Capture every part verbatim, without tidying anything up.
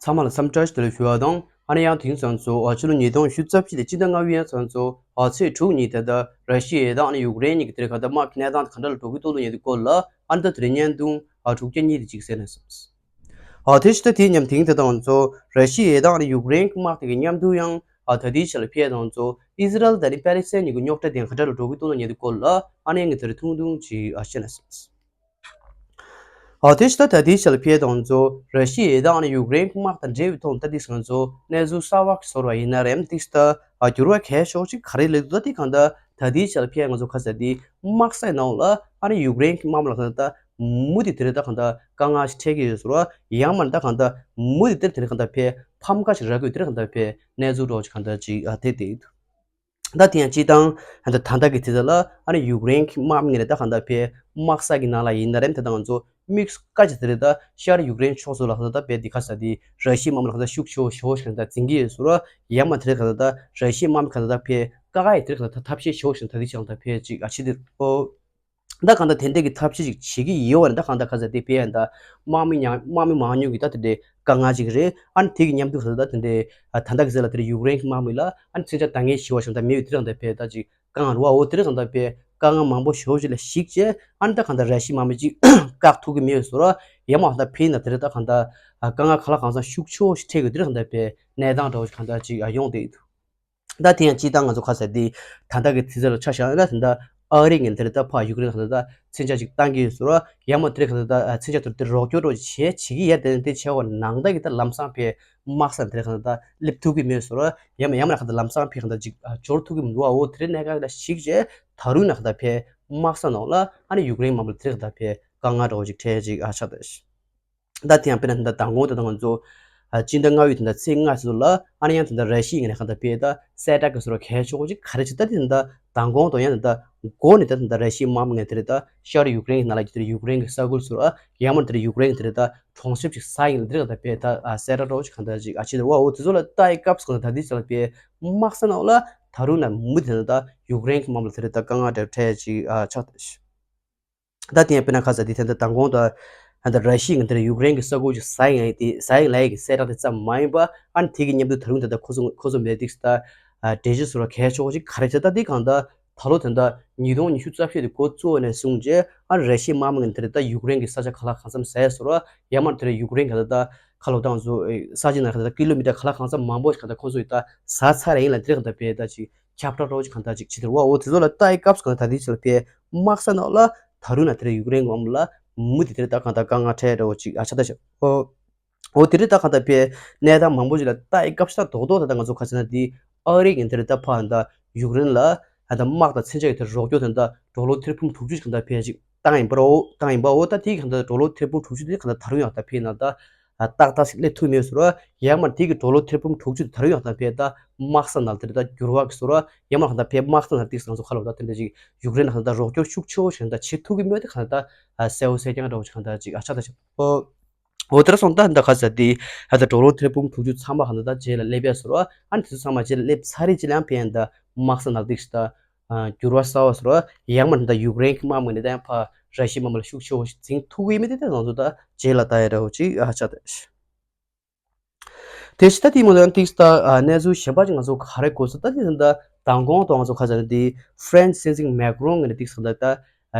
ཚང་མ་ལ་འཚམས་འདྲི་བཀྲ་ཤིས་བདེ་ལེགས་ཞུ་བ་དང་། ཨ་ནི་ཡང་དེང་སང་ཚོ་ཨ་ཕྱི་ལོ་ཉིས་སྟོང་ཉི་ཤུ་རྩ་བཞི་ལོའི་སྤྱི་ཟླ་ལྔ་པའི་ཡང་ཚང་ཚོ་ཨ་ཚེས་དྲུག་ཉིན་ད་ལྟ་ར་ཤི་ཡ་དང་ཨ་ནི་ཡུཀ་རེན་གཉིས་ཀྱི་དེར་ག་ད་དམག་གི་གནས་སྟངས་ག་འདྲ་ལ་འགྲོ་གི་འདུག་ལ་ཡིན་དུས་སྐོར་ལ་ཨ་ནི་ད་དེ་རིང་བརྙན་ཐུང་ཨ་དྲུག་བརྒྱ་གཉིས་དེ་གཅིག་གསན་ན་བསམས། ཨ་དེ་ཕྱི་ད་དེའི་མཉམ་དེང་དེ་དང་ཚོ་ར་ཤི་ཡ་དང་ཨ་ནི་ཡུཀ་རེན་གྱི་དམག་དེ་གི་མཉམ་དུ་ཡང་ཨ་ད་ལྟའི་ཆ་ལ་ཕེབས་དང་ཚོ་ཨི་ཟི་རལ་དང་ཨ་ནི་པེ་ལི་སི་ཐན་གཉིས་ཀྱི་རྙོག་དྲ་དེ་ག་འདྲ་ལ་འགྲོ་གི་འདུག་ལ་ཡིན་དུས་སྐོར་ལ་ཨ་ནི་ཡང་ངས་དེ་རིང་ཐུང་ཐུང་ཅིག་ཨ་བཤད་ན་བསམས། ཨ་དེ་ཕྱི་ད་ད་ལྟའི་ཆ་ལ་ཕེབས་དང་ཚོ་ར་ཤི་ཡ་དང་ཨ་ནི་ཡུཀ་རེན་གྱི་དམག་དང་འབྲེལ་བའི་ཐོག་ད་དེ་ང་ཚོ་གནས་ཚུལ་གསར་པ་བཟོ་བ་ཡིན་ན་རེད་དེ་ད་ཨ་འགྱུར་བ་གལ་ཆེ་ཤོས་ཅིག་ག་རེ་སླེབས་འདུག་ད་དེ་གང་ད་ད་ལྟའི་ཆ་ལ་ཕེབས་ང་ཚོ་ཁ་ས་དེ་དམག་ས་ནང་ལ་ཨ་ནི་ཡུཀ་རེན་གྱི་དམག་མི་ལ་གང་ད་མུ་མཐུད་དེ་རེད་ད་གང་ད་དཀའ་ངལ་ཞིག་འཕྲད་ཀྱི་ཡོད་ཟེར་བ་ཡང་མ་ད་གང་ད་མུ་མཐུད་དེ་དེ་རེད་གང་ད་ཕེ་ཕམ་ཁ་ཞིག་རག་གི་ཡོད་དེ་རེད་གང་ད་ཕེ་གནས་ཚུལ་འདྲ་བོ་ཅིག་གང་ད་ཅིག་ཨ་དེ་དེ་ཡིན་འདུག་ད་དེ་ཡང་སྤྱིར་བཏང་ད་ད་ལྟ་གི་དུས་ཚོད་ལ་ཨ་ནི་ཡུཀ་རེན་གྱི་དམག་མི་ངེས་ད་གང་ད་ཕེ་དམག་ས་གི་ནང་ལ་ཡིན་ན་རེད་ད་ང་ཚོ་དམིགས་སུ་བཀར་གྱི་དེ་རེད་ད་ཤར་ཡུཀ་རེན་ཕྱོགས་སུ་ལ་གང་ད་ཕེ་དེ་ཁ་ས་དེ་ར་ཤི་ཡའི་དམག་མི་ལ་གང་ད་ཤུགས་ཆེ་བོ་ཞེ་བོ་ཞིག་གང་ད་འཛིན་གྱི་ཡོད་ཟེར་བ་ཡང་མ་དེ་རེད་གང་ད་ར་ཤི་ཡའི་དམག་མི་གང་ད་ཕེ་དཀའ་ངལ་ཡོད་དེ་རེད་གང་ད་ཐབས་ཤེས་ཞེ་བོ་ཞིག་ད་དེ་ཅང་ད་ཕེ་ཅིག་ཨ་ཕྱི་དེ་ཨོ། ད་གང་ལྟར་དེ་འདྲ་གི་ཐབས་ཤེས་ཤིག་བྱེད་ཀྱི་ཡོད་པ་རེད། ད་གང་ལྟར་ཁ་ས་དེ་བས་ད་དམག་མི་ཉག་དམག་མི་མང་ཉུང་གི་ད་དེ་འདྲའི་དཀའ་ངལ་ཅིག་རེད། ཨ་ནི་དེ་གི་མཉམ་དུ་ཁ་ས་ད་དེ་འདྲའི་ད་ལྟ་གི་ཟེར་ལ་དེ་འདྲའི་ཡུཀ་རེན་གྱི་དམག་མི་ལ་ཨ་ནི་མཚོན་ཆ་འདང་ངེས་ཞེ་བ་ཞིག་ད་མེད་པའི་དེ་རིང་ད་བས་ད་ཅིག་དཀའ་ངལ་རུ་བ་འོ་དེ་རིང་ད་བས་དཀའ་ངལ་མང་པོ་ཞེ་བོ་ཅིག་ལ་གཞིགས་བྱས་ཨ་ནི་ད་གང་ལྟར་ར་ཤི་དམག་མི་ཅིག་བཀག་ཐུབ་ཀྱི་མེད་ཟེར་བ་ཡང་མ་ད་ཕེ་ན་དེ་རིང་ད་གང་ལྟར་དཀའ་ངལ་ག་ལ་གང་འཚམ་ཤུགས་ཆེ་བོ་ཞིག་འཕྲད་ཀྱི་དེ་རིང་ད་བས་གནས་སྟངས་འདྲ་བོ་ཞིག་གང་ལྟར་ཅིག་ཡོང་བསྡད་ཡོད་འདུག་ད་དེ་ཡང་སྤྱིར་བཏང་ང་ཚོ་ཁ་ས་དེ་ད་ལྟ་གི་དུས་ཚོད་ལ་ཆ་བཞག་ན་ད་ལྟ་ཨ་རི་ངན་དེར་ད་ཕ་ཡུཀ་རེན་ཁ་ད་མཚོན་ཆ་ཅིག་བཏང་གི་ཡོད་ཟེར་བ་ཡང་མ་དེར་ཁ་ད་མཚོན་ཆ་དེར་དེ་རོགས་སྐྱོར་རོགས་བྱེད་བྱེད་ཀྱི་ཡ་དེ་དེ་བྱས་བ་ནང་ད་གི་ད་ལམ་སང་ཕེ་དམག་ས་དེར་ཁ་ད་སླེབས་ཐུབ་ཀྱི་མེད་ཟེར་བ་ཡང་མ་ཡང་མ་ཁ་ད་ལམ་སང་ཕེ་ཁ་ད་ཅིག་འབྱོར་ཐུབ་ཀྱི་མི་འདུག་ཨ་འོ་དེ་རིང་གནས་སྐབས་ལ་གཞིགས་བྱས་ད་རུང་ན་ཁ་ད་ཕེ་དམག་ས་ནང་ལ་ཨ་ནི་ཡུཀ་རེན་དམག་མི་ལ་དེར་ཁ་ད་ཕེ་དཀའ་ངལ་འདྲ་བོ་ཅིག་འཕྲད་ཅིག་ཨ་ཆགས་ད། ད་དེ་ཡང་དཔེར་ན་ད་མདང་དགོང་དེ་ད་ང་ཚོ་ཨ་སྤྱི་ཟླ་ལྔ་པའི་དེ་ད་ཚེས་ལྔ་ཚོ་ལ་ཨ་ནི་ཡང་དེ་ད་ར་ཤི་ཡའི་ངོས་ནས་གང་ལྟར་བས་ད་གསལ་བསྒྲགས་ཀྱི་བཟོ་འདྲ་གལ་ཆེ་བོ་ཅིག་ག་རེ་བྱེད་ད་དེ་ད་མདང་དགོང་དང་ཡང་དེ་ད་མགོ་ནས་ད་དེ་ད་ར་ཤི་ཡའི་དམག་མི་ངོས་དེ་རེད་ད་ཤར་ཡུཀ་རེན་གྱི་ནང་ལ་ཡོད་དེ་རེད་ཡུཀ་རེན་གྱི་ས་ཁུལ་ཚོ་ལ་ཡང་མ་དེ་རེད་ཡུཀ་རེན་གྱི་དེ་རེད་ད་གྲོང་གསེབ་ཅིག་ས་ཡིན་ལ་དེ་རེད་གང་ལྟར་བས་ད་ཨ་གསལ་བསྒྲགས་འདྲ་བོ་ཅིག་གང་ལྟར་ཅིག་ཨ་བྱེད་དེ་རེད་བ་འོ་དེ་ཚོ་ལ་ལྟ་ཡི་སྐབས་སུ་གང་ལྟར་ད་དེ་ཚོ་ལ་བས་དམག་ས་ནང་ལ་ད་རུང་ན་མུ་མཐུད་དེ་ད་ཡུཀ་རེན་གྱི་དམག་མི་ལ་དེ་རེད་ད་དཀའ་ངལ་འདྲ་འཕྲད་ཅིག་ཨ་ཆགས་ད། ད་དེ་ཡང་དཔེར་ན་ཁ་ས་དེ་ད་ལྟ་མདང་དགོང་དང་ད་ལྟ་ར་ཤི་ཡའི་ངོས་དེར་ཡུཀ་རེན་གྱི་ས་ཁུལ་ཅིག་ཟ་ཡིན་ལ་ཡི་དེ་ཟ་ཡིན་ལ་ཡི་གི་གསལ་བསྒྲགས་དེ་ཙམ་མ་ཡིན་པ་ཨ་ནི་དེ་གི་མཉམ་དུ་ད་རུང་ད་ལྟ་ཁོ་ཚོ་ཁོ་ཚོ་མེ་ཏིག་ད་འགྲེལ་བརྗོད་བཟོ་འདྲ་གལ་ཆེ་བོ་ཅིག་ག་རེ་བྱས་ད་དེ་གང་ད་ད་ལོ་ད་ལྟ་ཉིས་སྟོང་ཉི་ཤུ་རྩ་བཞི་དེ་འགོ་བཙུགས་ནས་བཟུང་རྗེས་ཨ་ནི་ར་ཤི་ཡའི་དམག་མི་ངན་དེ་རེད་ད་ཡུཀ་རེན་གྱི་ས་ཆ་ག་ལ་གང་འཚམ་ཟ་ཡ་བཟོ་འདྲ་ཡང་མ་དེ་རེད་ཡུཀ་རེན་ག་ད་ད་ཁ་ལོ་ཏང་ཚོ་ས་ཆ་ནང་ག་ད་ཀི་ལོ་མི་ཊར་ག་ལ་གང་འཚམ་མང་པོ་ཞིག་ག་ད་ཁོ་ཚོ་ཡི་ད་ཟ་ཚར་ཡིན་ལ་དེ་རེད་གང་ད་བས་ད་ཅིག་ཁྱབ་བསྒྲགས་འདྲ་བོ་ཅིག་གང་ལྟར་ཅིག་བྱེད་དེ་རེད་བ། འོ་དེ་ཚོ་ལ་ལྟ་ཡི་སྐབས་སུ་གང་ལྟར་ད་དེ་ཚོ་ལ་ཕའི་དམག་ས་ནང་ལ་ད་རུང་ན་དེ་རེད་ཡུཀ་རེན་གྱི་དམག་མི་ལ་མུ་མཐུད་དེ་དེ་རེད་ད་གང་ལྟར་དཀའ་ངལ་འཕྲད་འདྲ་བོ་ཅིག་ཨ་ཆགས་ད་ཤག་འོ་འོ་དེ་རེད་ད་གང་ལྟར་ཕའི་གནས་སྟངས་མང་པོ་ཅིག་ལ་ལྟ་ཡི་སྐབས་སུ་ད་རྡོག་རྡོག་ད་ལྟ་ང་ཚོ་ཁ་ཆེ་ན་དེ་ཨ་རི་གི་དེ་རེད་ད་ཕ་ད་ཡུཀ་རེན་ལ་ད་དམག་དང་མཚོན་ཆ་ཡི་དེ་རོགས་སྐྱོར་དེ་ད་ཌོ་ལར་ཐེར་འབུམ་དྲུག་ཅུ་ཅིག་གང་ལྟར་ཕའི་ཅིག་བཏང་ཡིན་པ་རེད། འོ་བཏང་ཡིན་པ་འོ་ད་དེ་གང་ལྟར་ཌོ་ལར་ཐེར་འབུམ་དྲུག་ཅུ་དེ་གང་ལྟར་ད་རུང་ཡང་ད་ཕའི་ནང་ད། ཏག་ཏག་ཞིག་སླེབས་ཐུབ་མེད་ཟེར་བ། ཡང་མ་དེ་གི་ཌོ་ལར་ཐེར་འབུམ་དྲུག་ཅུ་དེ་ད་རུང་ཡང་ད་ཕའི་ད་དམག་ས་ནང་དེ་ད་འགྱུར་བ་གི་ཟེར་བ། ཡང་མ་ད་ཕའི་དམག་ས་ནང་ཏིག་སང་ཚོ་ཁ་ལོ་ད་དེ་འདྲ་ཅིག་ཡུཀ་རེན་ལ་ད་རོགས་སྐྱོར་ཤུགས་ཆེ་བོ་ཞིག་ད་བྱེད་ཐུབ་ཀྱི་མེད་དེ་གང་ད་གསལ་བོ་གསལ་རྐྱང་འདྲ་བོ་ཞིག་གང་ད་ཅིག་ཨ་ཆགས་ད་ཞིག་འོ་དེ་ར་སོང་ད་ད་ག་ས་དེ་ད་ཌོ་ལར་ཐེར་འབུམ་དྲུག་ཅུ་ཚང་མ་གང་ད་ད་རྗེས་ལ་སླེབས་ཡ་ཟེར་བ། ཨ་ནི་དེ་ཚོ་ཚང་མ་རྗེས་ལ་སླེབས་ཚར་རེད་ཅི་ལ་ཡང་ཕའི་ད་དམག་ས་ནང་ཏིག་ད། འགྱུར་བ་གསར་བ་ཟེར་བ། ཡང་མ་ད་ཡུཀ་རེན་གྱི་དམག་མི་ནས་ད་ཡང་ཕར་ར་ཤི་ཡའི་དམག་མི་ལ་ཤུགས་ཆེ་བོ་ཞིག་འཛིང་ཐུབ་ཀྱི་ཡོད་མེད་དེ་ད་ང་ཚོ་ད་རྗེས་ལ་ལྟ་ཡ་འདྲ་བོ་ཅིག་ཨ་ཆགས་ད། དེ་ཕྱི་ད་དེ་མོ་ད་ཏིག་ད་གནས་ཚུལ་གཞན་པ་ཅིག་ང་ཚོ་ག་རེ་གོ་སོང་ད་དེ་ད་མདང་དགོང་དང་ང་ཚོ་ཁ་ཚ་ནས་དེ་ཧྥ་རན་སི་སྲིད་འཛིན་མེག་རོན་ངོས་ནས་ཏིག་ད་ད་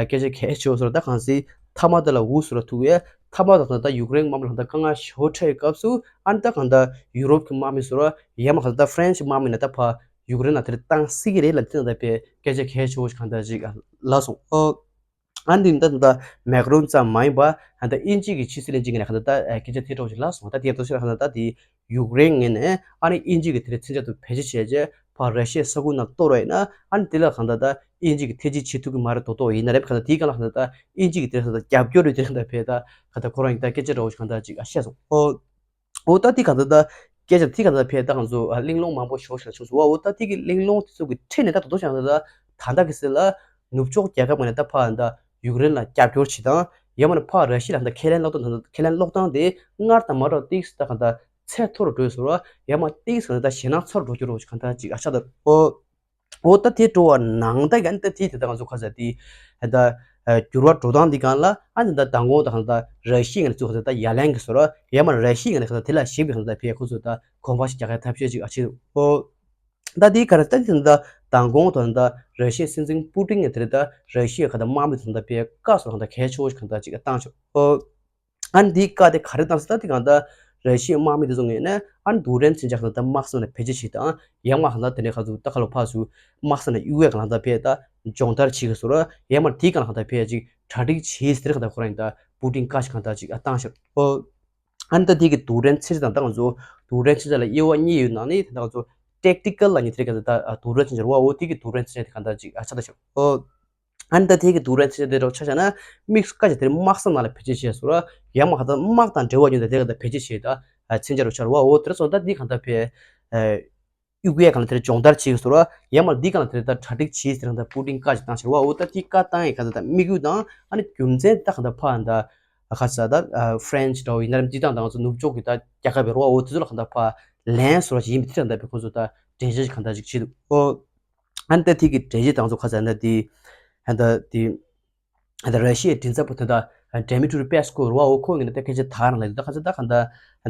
སྐད་ཆ་གལ་ཆེ་བོ་ཟེར་བ་ད་གང་སྲིད་མཐའ་མ་ད་ལ་འུ་ཟེར་བ་ཐུག་ཡས་མཐའ་མ་ད་ད་ད་ཡུཀ་རེན་དམག་མི་ལ་ད་དཀའ་ངལ་ཞེ་པོ་འཕྲད་ཡོད་སྐབས་སུ་ཨ་ནི་ད་གང་ད་ཡུ་རོབ་ཀྱི་དམག་མི་ཟེར་བ་ཡང་མ་གང་ད་ཧྥ་རན་སི་དམག་མི་ནས་ད་ཕར། ཡུཀ་རེན་ལ་དེར་བཏང་སྲིད་ཀྱི་རེད་ལ་དེ་ད་ཕའི་སྐད་ཆ་གལ་ཆེ་བོ་ཞིག་གང་ལྟར་ཅིག་ལབ་སོང་། ཨོ། ཨ་འདི་ད་ད་མེག་རོན་ཙམ་མ་ཡིན་པ་ད་དབྱིན་ཇི་གི་ཕྱི་སྲིད་བློན་ཆེན་གྱི་ནས་གང་ལྟར་ད་སྐད་ཆ་དེ་འདྲ་བོ་ཞིག་ལབ་སོང་། ད་དེ་ཡང་ཏོག་ཙམ་གང་ལྟར་ད་དེ་ཡུཀ་རེན་ངོས་ནས་ཨ་ནི་དབྱིན་ཇི་གི་དེར་མཚོན་ཆ་དེ་བེད་སྤྱོད་བྱས་རྗེས་ཕར་ར་ཤི་ཡའི་ས་ཁུལ་ནང་གཏོར་བ་ཡིན་ན་ཨ་ནི་དེ་ལ་གང་ལྟར་ད་དབྱིན་ཇི་གི་ཐེ་ཇུས་བྱེད་ཐུབ་ཀྱི་མ་རེད་མདོག་མདོག་ཡིན་ན་རེད། གང་ལྟར་དེའི་སྒང་ལ་གང་ལྟར་ད་དབྱིན་ཇི་གི་དེར་གང་ལྟར་རྒྱབ་སྐྱོར་རེད་དེ་གང་ལྟར་ཕའི་ད་གང་ལྟར་ཁོ་རང་གི་ད་སྐད་ཆ་འདྲ་བོ་ཞིག་གང་ལྟར་ཅིག་བཤད་སོང་། ཨོ། འོ་ད་དེ་གང་ལྟར་ད་སྐད་ཆ་དེ་གང་ལྟར་ཕའི་ད་ང་ཚོ་གླེང་སློང་མང་པོ་ཞེ་པོ་ཞིག་བྱུང་སོང་། འོ་ད་དེ་གི་གླེང་སློང་དེ་ཚོ་གི་ཁྲོད་ནས་ད་ད་དུང་ཞིག་ད་ད་ད་ལྟ་གི་ཟེར་ལ་ནུབ་ཕྱོགས་རྒྱལ་ཁབ་ངོས་ནས་ད་ཕར་ད་ཡུཀ་རེན་ལ་རྒྱབ་སྐྱོར་བྱེད་སྟངས་ཡང་མིན་ན་ཕར་ར་ཤི་ཡ་ལ་ད་ཁས་ལེན་སློག་སྟངས་ད་ཁས་ལེན་སློག་སྟངས་དེ་སྔར་དང་མ་འདྲ་བ་ཏིག་ད་གང་ལྟར་ཚད་མཐོ་རུ་འགྲོ་ཡོད་ཟེར་བ། ཡང་མ་ཏིག་ད་ད་ཞེད་སྣང་ཚ་རུ་འགྲོ་རྒྱུ་རེད་ཞིག་གང་ལྟར་ཅིག་ཨ་ཆགས་ད། ཨོ། འོ་ད་དེ་འགྲོ་བ་ནང་ད་གན་ད་དེ་དེ་ད་ང་ཚོ་ཁ་ས་དེ་ད་ འགྱུར་བ་འགྲོ་སྟངས་འདི་སྒང་ལ་ཨ་ནི་ད་མདང་དགོང་ད་གང་ལྟར་ར་ཤི་ཡ་ངོས་ནས་ཚུར་གང་ལྟར་ཡ་ལན་གྱི་བཟོ་འདྲ་ཡང་མ་ར་ཤི་ཡ་ངོས་ནས་གང་ལྟར་དེ་ལ་ཞིབ་ཀྱི་གང་ལྟར་ཕེ་ཁོ་ཚོས་ད་གོམ་པ་ཞིག་རྒྱག་ཡ་ཐབས་ཤེས་ཅིག་ཨ་བྱེད་འོ། ད་འདི་ག་རེ་ད་འདི་ད་མདང་དགོང་ད་ད་ར་ཤི་ཡའི་སྲིད་འཛིན་པུ་ཏིན་ངོས་དེ་རེད་ད་ར་ཤི་ཡའི་གང་ལྟར་དམག་མི་ཚོ་ད་ཕེ་བཀའ་སོགས་གང་ལྟར་གལ་ཆེ་བོ་ཞིག་གང་ལྟར་ཅིག་བཏང་ཆོག་འོ། ཨ་ནི་འདིའི་བཀའ་དེ་ག་རེ་བཏང་ཟེར་ད་དེ་གང་ལྟར་ར་ཤི་ཡའི་དམག་མི་དེ་ཚོ་ངོས་ནས་ཨ་ནི་རྡུལ་ཕྲན་མཚོན་ཆ་གང་ལྟར་དམག་ས་ནས་བེད་སྤྱོད་བྱེད་དང་ཡང་མ་གང་ལྟར་དེ་འདྲའི་ག་ཚོད་ད་ཁ་ལོ་ཕག་ཚོ་དམག་ས་ནས་གཡུག་ཡས་གང་ལྟར་ཕེ་ད་སྦྱོང་བརྡར་བྱེད་གི་བཟོ་འདྲ་ཡང་མ་དེའི་གང་ལྟར་ཕེ་ཅིག་གྲ་སྒྲིག་བྱེད་ཟེར་གང་ལྟར་ཁོ་རང་ཡིན་ད་པུ་ཏིན་བཀའ་ཞིག་གང་ལྟར་ཅིག་བཏང་ཤག་འོ། ཨ་ནི་ད་དེ་གི་རྡུལ་ཕྲན་མཚོན་ཆ་དང་ད་ང་ཚོ་རྡུལ་ཕྲན་མཚོན་ཆ་ལ་དབྱེ་བ་གཉིས་ཡོད་ནང་ནས་ད་ང་ཚོ་ཏེག་ཊི་ཀལ་ལབ་མཁན་དེ་རེད་གང་ལྟར་རྡུལ་ཕྲན་མཚོན་ཆ་རེད་བ། འོ་དེ་གི་རྡུལ་ཕྲན་མཚོན་ཆ་དེ་གང་ལྟར་ཅིག་ཨ་ཆགས་ད་ཤག་འོ། ཨ་ནི་ད་དེ་གི་རྡུལ་ཕྲན་མཚོན་ཆ་དེ་འདྲ་ཆ་བཞག་ན་དམིགས་སུ་བཀར་བྱས་དེར་དམག་ས་ནང་ལ་བེད་སྤྱོད་བྱས་སོང་ར་ཡང་མ་གང་ལྟར་དམག་དང་འབྲེལ་བ་ཡོད་ན་དེ་གང་ལྟར་བེད་སྤྱོད་བྱས་ད་མཚོན་ཆ་རུ་ཆགས་རེད་བ། འོ་དེ་འདྲ་སོང་ད་འདི་གང་ལྟར་ཕེ་གཡུག་ཡས་གང་ལ་དེར་སྦྱོང་བརྡར་བྱེད་ཀྱི་ཟེར་བ་ཡང་མ་འདི་གང་ལ་དེར་ད་གྲ་སྒྲིག་བྱེད་ཟེར་གང་ལྟར་པུ་ཏིན་བཀའ་ཅིག་བཏང་ཟེར་བ། འོ་ད་འདི་བཀའ་བཏང་ཡས་གང་ལྟར་ད་དམིགས་ཡུལ་དང་ཨ་ནི་རྒྱུ་མཚན་ད་གང་ལྟར་ཕ་ད་ཁ་ས་ད་ཧྥ་རན་སི་འདྲ་བོ་ཡིན་ན་རམ་སྤྱི་བཏང་ད་ང་ཚོ་ནུབ་ཕྱོགས་ཀྱི་ད་རྒྱལ་ཁབ་བེ་རོ་བ། འོ་དེ་ཚོ་ལ་གང་ལྟར་ཕ་ལན་ཟེར་བ་ཞིག་ཡིན་པའི་དེ་གང་ལྟར་བེ་ཁོ་ཚོ་ད་འགྲེལ་བཤད་ཅིག་གང་ལྟར་ཅིག་བྱེད་འདུག་འོ། ཨ་ནི་ད་དེ་གི་འགྲེལ་བཤད་དང་ཚོ་ཁ་ས་ད་འདི་ཧ་ད་འདི། ད་ར་ཤི་ཡའི་མགྲིན་ཚབ་པ་དེ་ད་ཌེ་མི་ཏྲི་པེ་སི་ཀོ་རུ་བ། འོ་ཁོ་ངོས་ནས་ད་སྐད་ཆ་དག་རང་ལ་ད་ཁ་ཚ་ད་གང་ད་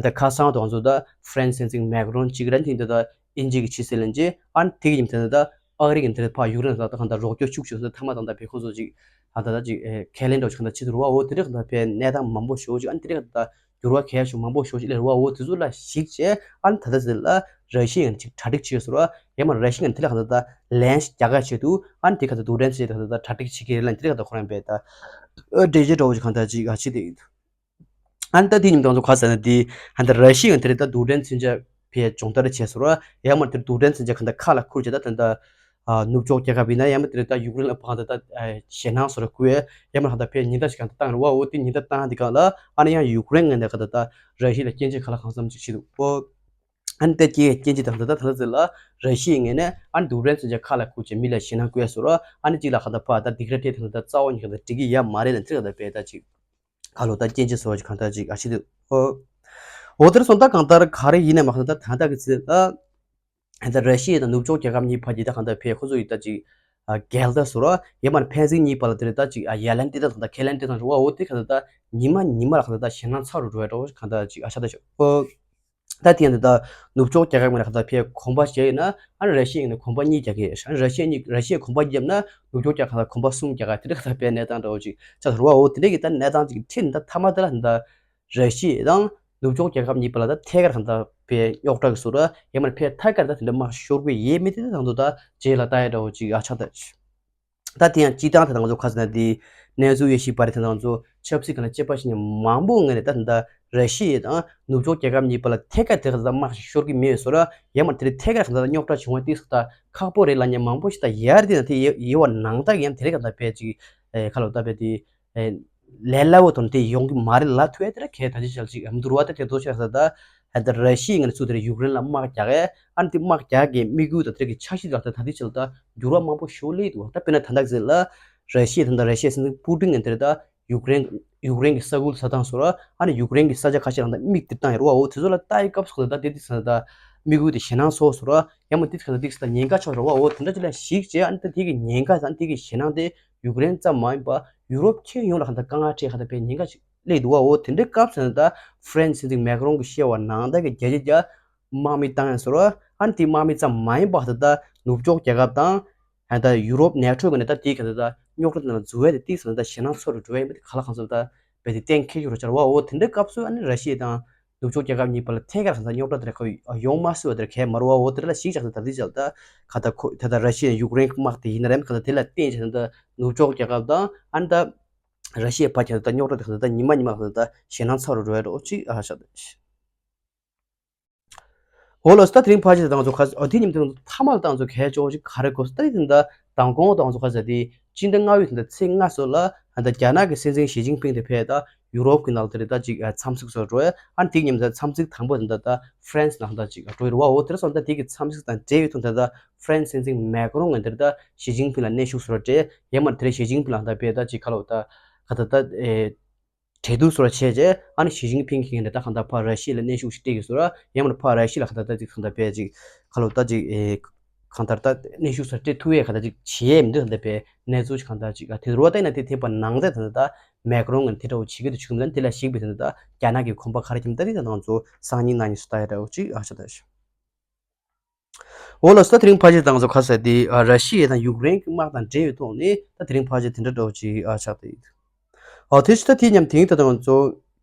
ད་ཁ་སང་དང་ཚོ་ད་ཧྥ་རན་སི་སྲིད་འཛིན་མེག་རོན་གཅིག་ར་དེ་ད་ད་དབྱིན་ཇི་གི་ཕྱི་སྲིད་བློན་ཆེན་ཨ་ནི་དེ་གི་ཉིན་དེ་ད་ཨ་རི་གི་དེ་ཕ་ཡུཀ་རེན་ད་ད་གང་ད་རོགས་སྐྱོར་ཤུགས་ཆེ་སོང་ད་མ་དང་ད་བེ་ཁོ་ཚོ་ཅིག་ཨ་ད་ད་ཅིག་ཁས་ལེན་འདྲ་བོ་ཅིག་གང་ད་བྱེད་དུ་རུ་བ། འོ་དེ་རིགས་གང་ད་བེ་གནས་སྟངས་མང་པོ་ཞོ་ཅིག་ཨ་ནི་དེ་རིགས་གང་ད་འགྱུར་བ་གལ་ཆེ་མང་པོ་ཞོ་ཅིག་ལས་རུ་བ། འོ་དེ་ཚོ་ལ་གཞིགས་བྱས་ཨ་ནི་ད་ད་ཟེར་ལ་ར་ཤི་ཡ་ཡང་ཅིག་གྲ་སྒྲིག་བྱེད་སོང་ར། ཡང་མ་ར་ཤི་ཡ་ཡང་དེ་ལ་གང་ད་ད་ལན་རྒྱག་ག་ཆེད་དུ་ཨ་ནི་དེ་ག་ད་རྡུལ་ཕྲན་ཚོས་དེ་ག་ད་ད་གྲ་སྒྲིག་བྱེད་ཀྱི་རེད་ལ་དེ་ག་ད་ཁོ་རང་བས་ད་འགྲེལ་བརྗོད་འདྲ་བོ་ཞིག་གང་ད་ཅིག་ཨ་ཅི་དེ་ཡིན། ཨ་ནི་ད་དེ་ཉིན་དང་ཚོ་ག་ཟེར་ན་དེ་ཧ་ད་ར་ཤི་ཡ་དེ་རེད་ད་རྡུལ་ཕྲན་མཚོན་ཆ་ཕའི་སྦྱོང་བརྡར་བྱས་སོང་ར། ཡང་མ་དེ་རྡུལ་ཕྲན་མཚོན་ཆ་གང་ད་ཁ་ལ་ཁུར་བྱས་ད་དེ་ད་ནུབ་ཕྱོགས་རྒྱལ་ཁབ་ཡིན་ན་ཡང་མ་དེ་རེད་ད་ཡུཀ་རེན་ལ་ཕང་ད་ད་ཞེད་སྣང་སོ་ར་ཁུར་ཡ་ཡང་མ་ཧ་ད་ཕའི་ཉེན་བརྡ་ཞིག་གང་ད་བཏང་ར་བ། འོ་དེ་ཉེན་བརྡ་བཏང་དེ་གང་ལ་ཨ་ནི་ཡང་ཡུཀ་རེན་ངོས་ནས་ག་ད་ད་ར་ཤི་ཡ་ལ་སྐྱོན་བརྗོད་ག་ལ་གང་འཚམ་ཅིག་བྱེད་འདུག་འོ། ཨ་ནི་ད་དེའི་རྐྱེན་གྱིས་ད་ལྟ་ད་ལྟ་ཚེ་ལ་ར་ཤི་ཡའི་ངོས་ནས་ཨ་ནི་རྡུལ་ཕྲན་མཚོན་ཆ་ཁ་ལ་ཁུར་བྱས་མི་ལ་ཞེད་སྣང་སྐུལ་ཡ་བཟོ་ར། ཨ་ནི་གཅིག་ལ་ག་ད་ཕ་ད་སྡིགས་ར་སྤྲད་ད་ལྟ་རྩ་བ་ཉིད་ག་ད་འགྲིག་གི་ཡ་མ་རེད་ལ་འདི་ག་ད་བས་ད་ཅིག་ག་ལོ་ད་སྐྱོན་བརྗོད་བཟོ་བ་ཅིག་གང་ད་ཅིག་ཨ་ཤི་དུ་ཨོ། འོ་དེར་སོང་ད་གང་ལྟར་ག་རེ་ཡིན་ནས་མ་གང་ད་ད་ལྟ་གི་ཚེ་ལ་ད་ར་ཤི་ཡ་དང་ནུབ་ཕྱོགས་རྒྱལ་ཁབ་གཉིས་བར་གྱི་ད་གང་ད་བས་ཁོ་ཚོ་ཡི་ད་ཅིག་འགལ་ཟླ་བཟོ་ར། ཡ་མ་ཕན་ཚུན་གཉིས་བར་ལ་དེར་ད་ཅིག་ཡ་ལན་སྤྲད་ད་གང་ད་ཁས་ལེན་སྤྲད་ད་འགྲོ་བ། འོ་དེ་གང་ད་ད་ཉི་མ་ཉི་མ་ལ་གང་ད་ད་ཞེད་སྣང་ཚ་རུ་འགྲོ་བའི་འགྲོ་གང་ད་ཅིག་ཨ་ཤ་ད་ཤོ་ཨོ། ད་དེ་ཡང་འདི་ལྟར་ནུབ་ཕྱོགས་རྒྱལ་ཁབ་ངོས་ནས་གང་ལྟར་ཕའི་གོམ་པ་བྱས་ཡོད་ན་ཨ་ནི་ར་ཤི་ཡ་ངོས་ནས་གོམ་པ་གཉིས་རྒྱག་གི་ཡོད། ཨ་ནི་ར་ཤི་ཡ་གཉིས་ར་ཤི་ཡས་གོམ་པ་བརྒྱབ་ན་ནུབ་ཕྱོགས་རྒྱལ་ཁབ་ལ་གོམ་པ་གསུམ་རྒྱག་ག་དེ་འདྲ་གང་ལྟར་ཕའི་གནས་སྟངས་འདྲ་བོ་ཅིག་ཆགས་ཟེར་བ། འོ་དེ་འདྲ་གི་ད་གནས་སྟངས་ཅིག་གི་ཁྲིད་ནི་ད་མཐའ་མ་དེ་ལ་འདི་ལྟར་ར་ཤི་ཡ་དང་ནུབ་ཕྱོགས་རྒྱལ་ཁབ་གཉིས་བར་ལ་ད་ཐད་ཀར་གང་ལྟར་ཕའི་རྙོག་དྲ་གི་བཟོ་འདྲ་ཡང་མིན་ཕའི་ཐད་ཀར་ད་དེ་འདྲ་དམག་ཤོར་གི་ཡོད་མེད་དེ་ད་དང་དུ་ད་རྗེས་ལ་ལྟ་ཡ་འདྲ་བོ་ཅིག་ཨ་ཆགས་ད། ད་དེ་ཡང་སྤྱི་བཏང་དེ་དང་ང་ཚོ་ཁ་ཟེར་ན་དེ་གནས་ཚུལ་ཡེ་ཤེས་པ་རེད། དེ་དང་ང་ཚོ་ཆབ་སྲིད་ཁང་ལ་དཔྱད་པ་བྱེད་མཁན་མང་པོ་ངོས་ནས་ད་ད་ར་ཤི་ཡ་དང་ནུབ་ཕྱོགས་རྒྱལ་ཁབ་གཉིས་བར་ལ་ཐད་ཀར་དེ་ག་ད་དམག་ཞིག་ཤོར་གྱི་མེད་བཟོ་ར། ཡང་མ་དེ་རིང་ཐད་ཀར་གང་ལྟར་རྙོག་དྲ་བྱུང་བ་དེ་ད་ཁག་པོ་རེད་ལབ་མཁན་མང་པོ་ཞིག་ད་ཡར་དེ་ན་དེ་ཡེ་ཡེ་བ་ནང་ད་ཡང་དེ་རིང་གང་ལྟར་ཕལ་ཅིག་ཁ་ལོ་ད་ཕལ་དེ་ལས་སླ་བོ་དང་དེ་ཡོང་གི་མ་རེད་ལབ་ཐུབ་ཡ་དེ་ར་གལ་ད་ཅི་བྱ་ཅིག་ཨམ་དུ་རུ་བ་ད་དེ་ཚོ་ཤ་ས་ད་ད་ར་ཤི་ཡ་ངོས་ནས་ཚུར་དེ་རིང་ཡུཀ་རེན་ལ་དམག་རྒྱག་ཡ་ཨ་ནི་དེ་དམག་རྒྱག་གི་དམིགས་ཡུལ་དང་དེ་རིང་གི་འཆར་གཞི་ལ་ད་ད་དེ་ཅི་ལ་ད་འགྱུར་བ་མང་པོ་ཤོར་ལེ་འདུག་ད་དཔེར་ན་ད་ད་ག་ཟེར་ལ། ར་ཤི་ཡ་དང་ད་ར་ཤི་ཡའི་སྲིད་འཛིན་པུ་ཏིན་ངོས་དེར་ད་ཡུཀ་རེན་ཡུཀ་རེན་གྱི་ས་ཁུལ་ས་ཐང་སོགས་ར་ཨ་ནི་ཡུཀ་རེན་གྱི་ས་ཆ་ཁ་ཤས་རང་ད་མིག་དེར་བཏང་ཡོད་རེད་བ། འོ་དེ་ཚོ་ལ་ལྟ་ཡི་སྐབས་སུ་ད་དེ་དེ་ས་ད་དམིགས་ཡུལ་དེ་ཞེད་སྣང་ཚོགས་སོང་ར། ཡང་མ་དེ་ས་ད་དེ་ས་ད་ཉེན་ཁ་ཆགས་རེད་བ། འོ་དེ་འདྲ་ཅིག་ལ་གཞིགས་བྱས་ཨ་ནི་ད་དེ་གི་ཉེན་ཁ་དང་དེ་གི་ཞེད་སྣང་དེ་ཡུཀ་རེན་ཙམ་མ་ཡིན་པ་ཡུ་རོབ་ཁྱོན་ཡོངས་ལ་གང་ད་དཀའ་ངལ་འཕྲད་གང་ད་པའི་ཉེན་ཁ་ཅིག་སླེབས་འདུག་བ། འོ་དེ་འདྲའི་སྐབས་སུ་ད་ཧྥ་རན་སི་སྲིད་འཛིན་མེག་རོན་གྱིས་བཤད་པ་ནང་ལྟར་གྱི་རྒྱལ་སྤྱི་རྒྱ་དམག་མི་བཏང་ཡ་སོགས་ར་ཨ་ནི་དེ་དམག་མི་ཙམ་མ་ཡིན་པ་ད་ད་ནུབ་ཕྱོགས་རྒྱལ་ཁབ་དང་། ད་ཡུ་རོབ་ནེ་ཊོ་གི་ནས་ད་དེའི་ག་ད་ད་རྙོག་དྲ་དེ་ལ་འཛུལ་བས་དེ་དེའི་ས་ད་ཞེད་སྣང་ཚོར་རུ་འགྲོ་བས་མི་དེ་ག་ལ་གང་ས་ད་བས་དེ་གཏན་འཁེལ་རྒྱུ་རུ་ཆར་བ། འོ་དེ་འདྲའི་སྐབས་སུ་ཨ་ནི་ར་ཤི་ཡ་དང་ནུབ་ཕྱོགས་རྒྱལ་ཁབ་གཉིས་བར་ལ་ཐད་ཀར་ག་ད་རྙོག་དྲ་དེ་ར་ཁ་ཡོང་མ་སྲིད་པ་དེ་ར་གལ་མ་རུ་བ། འོ་དེ་ར་ལ་གཞིགས་ཆགས་ས་ད་དེ་ཆགས་ད་ག་ད་ཁོ་ད་ད་ར་ཤི་ཡ་ཡུཀ་རེན་དམག་དེ་ཡིན་ན་རེད་ག་ད་དེ་ལ་བརྟེན་ཆགས་ད་ནུབ་ཕྱོགས་རྒྱལ་ཁབ་དང་ཨ་ནི་ད་ར་ཤི་ཡ་བར་གྱི་ད་རྙོག་དྲ་དེ་ག་ད་ཉི་མ་ཉི་མ་ག་ད་ཞེད་སྣང་ཚ་རུ་འགྲོ་ཡ་འགྲོ་ཅིག་ཨ་ཤ་ད། འོ་ལགས་སོ། ད་དེ་རིང་ཕལ་ཆེར་ད་ང་ཚོ་ཁ་ཨ་དེ་ཉིན་དེ་ང་ཚོ་མཐའ་མ་ལ་ད་ང་ཚོ་གལ་ཆེ་བ་ཞིག་ག་རེ་དགོས་སོ། ད་དེ་ད་མདང་དགོང་ད་ང་ཚོ་ཁ་ས་དེ་སྤྱི་ཟླ་ལྔ་པའི་དེ་ད་ཚེས་ལྔ་སོ་ལ་ད་རྒྱ་ནག་གི་སྲིད་འཛིན་ཞི་ཅིན་ཕིང་དེ་ཕེབས་ད་ཡུ་རོབ་ཀྱི་ནང་ལ་དེ་རེད་ད་ཅིག་འཚམས་གཟིགས་སོགས་འགྲོ་ཡ། ཨ་ནི་དེ་ཉིན་ད་འཚམས་གཟིགས་དང་པོ་དེ་ད་ད་ཧྥ་རན་སི་ནང་ད་ཅིག་འགྲོ་ཡི་རེད་བ། འོ་དེ་རེད་སོང་ད་དེ་གི་འཚམས་གཟིགས་དང་འབྲེལ་བའི་ཐོག་ད་ད་ཧྥ་རན་སི་སྲིད་འཛིན་མེག་རོན་ངོས་དེ་རེད་ད་ཞི་ཅིན་ཕིང་ལ་གནོན་ཤུགས་སོགས་འགྲོ་ཡ། ཡང་མ་དེ་རེད་ཞི་ཅིན་ཕིང་ལ་ད་ཕེབས་ད་ཅིག་ཁ་ལོ་ད་ག་ད་ད་ཨེ། གྲོས་བསྡུར་སོགས་བྱས་རྗེས་ཨ་ནི་ཞི་ཅིན་ཕིང་གིས་ད་གང་ལྟར་ཕར་ར་ཤི་ཡ་ལ་གནོན་ཤུགས་ཤིག་སྤྲད་ཀྱི་སོང་ར། ཡང་མིན་ཕར་ར་ཤི་ཡ་ལ་གང་ལྟར་ད་ཅིག་གང་ལྟར་བས་ཅིག་ཁ་ལོ་ད་ཅིག་ཨེ། ག་ གང་ལྟར་ད་གནོན་ཤུགས་སུ་སྤྲད་ཐུབ་ཡས་གང་ལྟར་ཅིག་བྱེད་ཡས་མི་འདུག་ད་ལྟ་བས་གནས་ཚུལ་ཅིག་གང་ལྟར་ཅིག་དེ་རུ་བ་ད་ཡིན་ན་དེ་དེ་བར་ནང་ད་ད་ད་མེག་རོང་གིས་དེ་འདྲ་བོ་བྱེད་ཀྱི་འདུག་བྱུང་མེད་ན་དེ་ལ་གཞིགས་པའི་ད་ད་རྒྱ་ནག་གི་གོམ་པ་ག་རེ་འཁྱམ་ད་དེ་ད་ང་ཚོ་སང་ཉིན་གནངས་ཉིན་སུ་ལྟ་ཡ་འདྲ་བོ་ཅིག་ཨ་ཆ་ད་ཤི། འོ་ལགས་སོ། ད་དེ་རིང་ཕལ་ཆེར་ད་ང་ཚོ་ཁ་གསལ་དེ་ཨ་ར་ཤི་ཡ་དང་ཡུཀ་རེན་གྱི་དམག་དང་འབྲེལ་བའི་ཐོག་ནས་ད་དེ་རིང་ཕལ་ཆེར་དེ་འདྲ་འདྲ་བོ་ཅིག་ཨ་ཆགས་བསྡད་ཡོད། ཨ་དེ་ཕྱི་ད་དེ་མཉམ་དེང་ད་ད་ང་ཚོ་